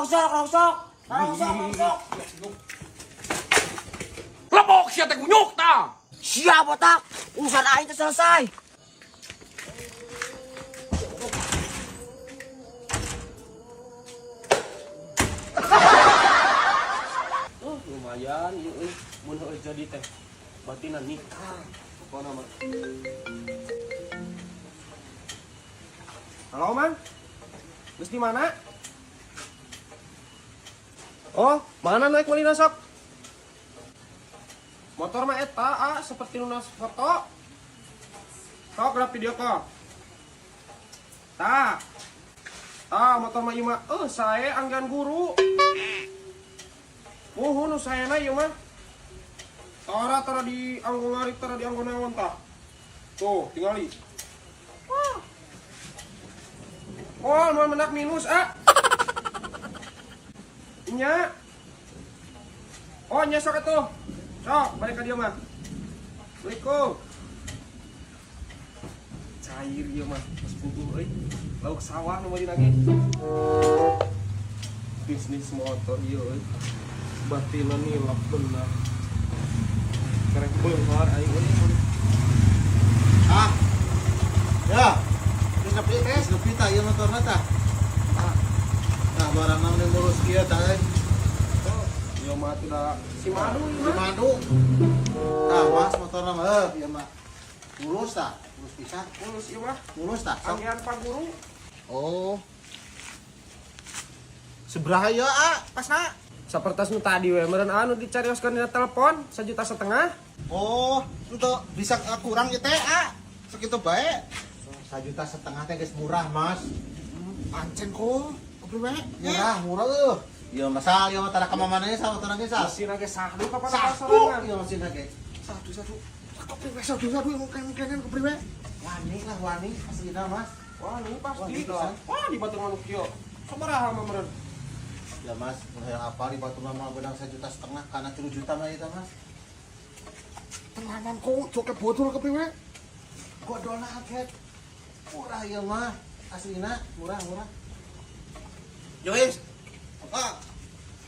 Rongsok, rongsok. Rongsok, rongsok. Lebok sia teh kunyuk tah. Siap, botak. Urusan aing teh selesai. Oh, lumayan ieu euy. Mun heueuh jadi teh. Batina nikah. Pokona mah. Halo, Mang. Geus di mana? Oh, mana naik meulina sok? Motor mah eta, ah, seperti nu foto. Sok lah video call. Tah. Tah, motor mah ieu mah saya anggan guru. Muhun nu saena ieu mah. Tara tara di anggo ngarik, tara di anggo naon tah. Tuh, tingali. Wah. Oh, mau mendak minus, ah. Nya. Oh, nya sok atuh. Sok, balik ka dieu mah. Assalamualaikum. Cair ieu mah, geus puguh euy. Lauk sawah nu meuli lagi. Bisnis motor ieu euy. Batina nilap bener. Kerek beunghar aing euy. Ah. Ya. Geus nepi teh, nepi tah ieu motorna tah. Ah. Nah, barang mah mulus kieu tah euy. Oh, ieu mah tuh da si madu ieu Si mah. madu. Tah, Mas motorna mah heuh ieu mah. Mulus tah, mulus pisan. Mulus ieu mah. Mulus tah. Sok. Anggean Pak Guru. Oh. Seberapa ya, ah, pasna? Sapertos nu tadi we meureun anu dicarioskeun dina telepon 1,5 juta. Oh, untuk bisa kurang ieu teh, ah. Segitu bae. 1,5 juta teh geus murah, Mas. Pancen kok. Kepriwe? Murah, murah eueuh. Ieu masal ieu mah tara ka mamana sal motorna ge sal. Mesin ge sahdu kapan Sahdu pasarangan. ieu mesinna ge. Sadu sadu. Kepriwe sadu sadu yang kenen kepriwe? Wani lah wani aslina, Mas. Wah, ini pasti Wah, ini dah. pisan. Wah, di batu manuk kieu. Sabaraha mah meureun? Ya Mas, mun hayang apa di batu mah beunang 1,5 juta kana 3 juta mah ieu teh, Mas. Tenanan kok joke bodol kepriwe? Godolna kaget. Murah ieu mah. Aslina murah murah. Yo wis. Ah.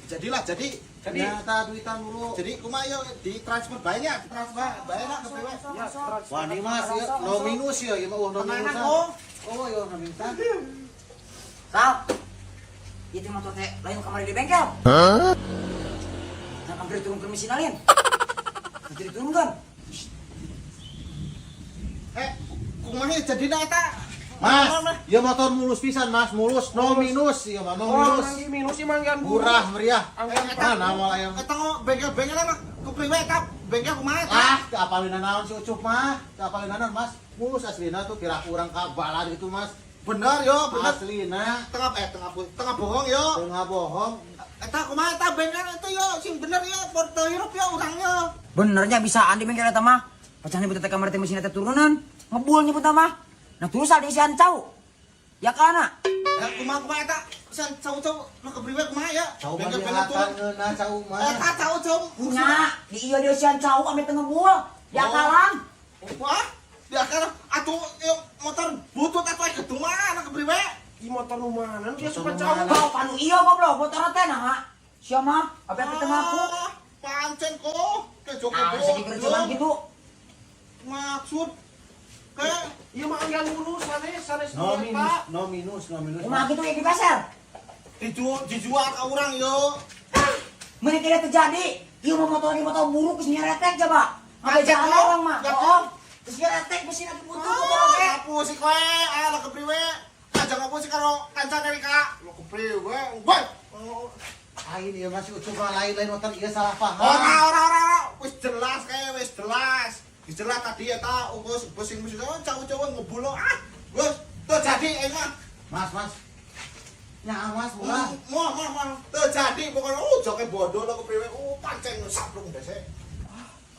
Jadilah jadi. Jadi. Ya, tah duitan dulu. Jadi kumaha yo ditransfer banyak, transfer banyak kepriwe? Ya, transfer. Wani Mas, ieu no minus ya, ieu mah eueuh no Tenanan minus. kok. Oh, ieu no minus. Sal. Itu motor teh lain kamari di bengkel. Hah? Nah, hampir turun ke mesin alien. Nanti diturunkan. Eh, kumaha jadina eta? Mas, ieu motor mulus pisan, Mas, mulus, no minus ieu mah, no Wah, minus. manggi minus sih manggian guru. Murah meriah. Anggean Mana moal aya. Eta kok bengkel-bengkel mah kepriwe eta? Bengkel kumaha eta? Ah, teu apalin naon si Ucup mah. Teu apalin naon, Mas. Mulus aslina tuh kira kurang ka balad gitu, Mas. Bener yo, bener. Aslina Tengah eh tengah tengah bohong yo. tengah bohong. Eta kumaha eta bengkel itu yo sing bener yo Porto Hirup yo urang yo. Benernya bisaan di bengkel eta mah. Pacan ibu teh kamari teh mesin teh turunan. Ngebul nyebut mah. Nah, terus ada isian cau. Ya kana. Ya kumaha kumaha eta? San cau-cau nu kepriwe kumaha ya? Cau mah Bengkel-bengkel dihakan turun. ngeunah cau mah. Eta cau-cau Nya, di iya dia isian cau ame teh ngebul. Di akalan. Wah, di akar atuh yo motor butut atuh aya gedung mana kepriwe? Ih, motor nu mana? Dia Motor suka nu cau. mana? Kau panu iya goblok motor teh nah. Sia mah, apa teh ngaku. Ah, pancen kok. Kejo Nah, segi kerjaan gitu. Maksud ke Ieu mah anggean guru sanes sanes No nu minus, eta. no minus, no minus. Kumaha gitu ya di pasar. dijual dijual ke orang yo. Mereka tidak terjadi. Ieu mah motor ini motor buruk geus nyeretek coba. Ngabe Pancen, jalan kok. orang mah. Yakin? Oh, geus nyeretek mesin lagi butuh motor oge. Ngapu sih kowe, ah lah kepriwe? Aja ngapu sih karo kancane rika. Lo kepriwe? Woi. Lain ieu mah si Ucup mah lain-lain motor ieu salah paham. Ora ora ora ora. Wis jelas kae wis jelas. Wis jelas tadi eta ungkus pusing pusing cau-cau ngebulo ah. Wis tuh jadi mah. Mas, Mas. Nya Mas murah. Moh moh moh. Tuh jadi pokoknya oh joke bodoh lo kepriwe. Oh pancen sablung dese.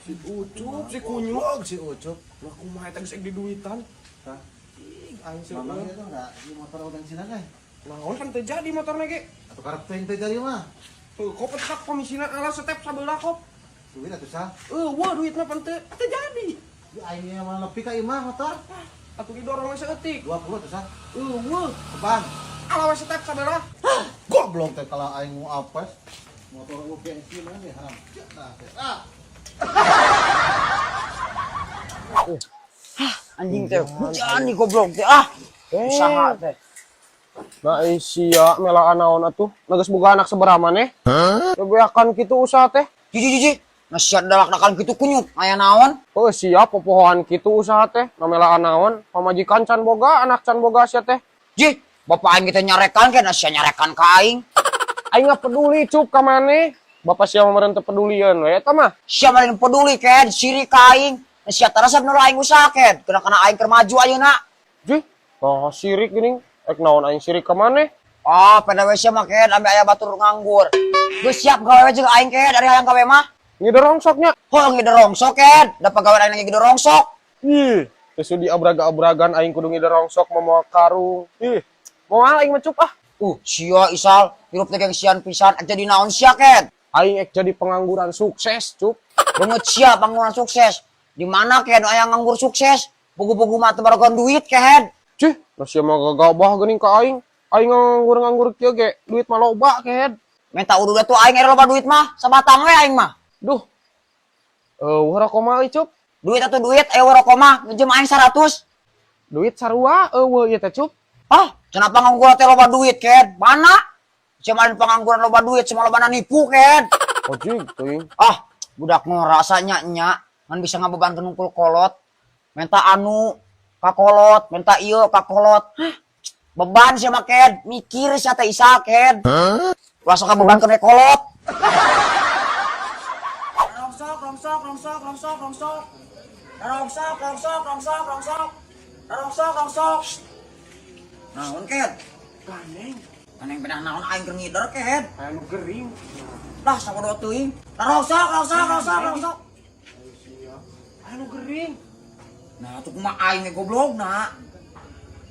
Si Ucup, si kunyuk. Si Ucup. Lah kumaha eta geus di duitan. Hah? Ih, aing sih. Mamang ieu tuh enggak di motor bensinan eh. Naon kan teu jadi motorna ge. Atuh karep teuing teu jadi mah. Tuh, kop petak komisina ala step sabelah kop. Duit atuh sah. Eueuh duitna pan teu teu jadi. Di aing ieu mah lebih ka imah motor. Atuh didorong we saeutik. 20 atuh sah. Eueuh, Kebang. ala we step sabelah. Goblok teh kalau aing mau apes. Motor lu bensin mana haram. Nah, teh. Ah. Anjing teh hujan nih goblok teh ah. Usaha teh. Nah, sia melaan naon atuh? Geus boga anak sabaraha maneh? Bebeakan kitu usaha teh. Jiji jiji. Nah sia dalak-dalakan kitu kunyuk. Aya naon? Oh, siap popohoan kitu usaha teh. Na melaan naon? Pamajikan can boga, anak can boga sia teh. Ji, bapak aing kita nyarekan kan, sia nyarekan ka aing. Aing nggak peduli cup ka maneh. Bapak sia mah meureun teu pedulieun we eta mah. Sia mah lain peduli ken, sirik ka aing. Nah, sia tarasap nu aing usaha ken. Kena kana aing keur maju ayeuna. Jih, oh sirik geuning. Ek naon aing sirik ka maneh? Ah, pada we sia mah ken, ambe aya batur nganggur. Geus siap gawe we jeung aing ken, ari hayang gawe mah. Ngider rongsoknya. Oh, ngider rongsok ken. Da pagawean aing ngider rongsok. Ih, teu sudi abraga-abragan aing kudu ngider rongsok mawa karung. Ih, moal aing mah cup ah. Sia Isal, hirup teh gengsian pisan, ek jadi naon sia ken? Aing ek jadi pengangguran sukses, cup. Banget sia pangguran sukses. Di mana ken aya nganggur sukses? Pugu-pugu mah teu barogon duit ken. Cih, nah sia mah gagabah geuning ka aing. Aing nganggur-nganggur kieu ge, duit mah loba kehed. Minta udah tuh aing era loba duit mah, sabatang we aing mah. Duh. Eueuh rokok mah euy, cup. Duit atuh duit, ayo rokok mah, ngejem aing 100. Duit sarua eueuh ieu teh, cup. Ah, kenapa nganggur teh loba duit ken? Mana? Cuma ada pengangguran loba duit, cuma loba nipu ken. Ojig teuing. Ah, budak ngerasanya nya, ngan bisa ngabebankeun nungkul kolot. Minta anu ka kolot, minta ieu ka kolot. Hah, beban sia mah ken, mikir sia teh isa ken. Ulah sok kabebankeun we kolot. Rongsok, rongsok, rongsok, rongsok, rongsok. Rongsok, rongsok, rongsok, rongsok. Rongsok, rongsok. Naon ken? Gandeng. Gandeng pedah naon aing keur ngider ken. Aya nu gering. Lah sabodo teuing. Rongsok, rongsok, rongsok, rongsok. Aya nu gering. Nah, tuh kumaha aing ge goblok na.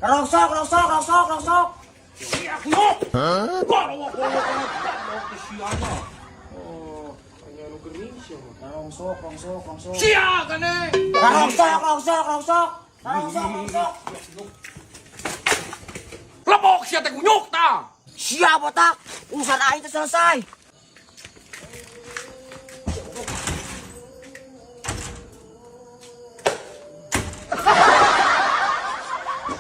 Rongsok, rongsok, rongsok, rongsok. Oh, aya nu gering sia mah. Rongsok, rongsok, rongsok. Sia gandeng. Rongsok, rongsok, rongsok. Rongsok, rongsok. Lebok sia teh kunyuk tah. Siap botak, urusan aing teh selesai.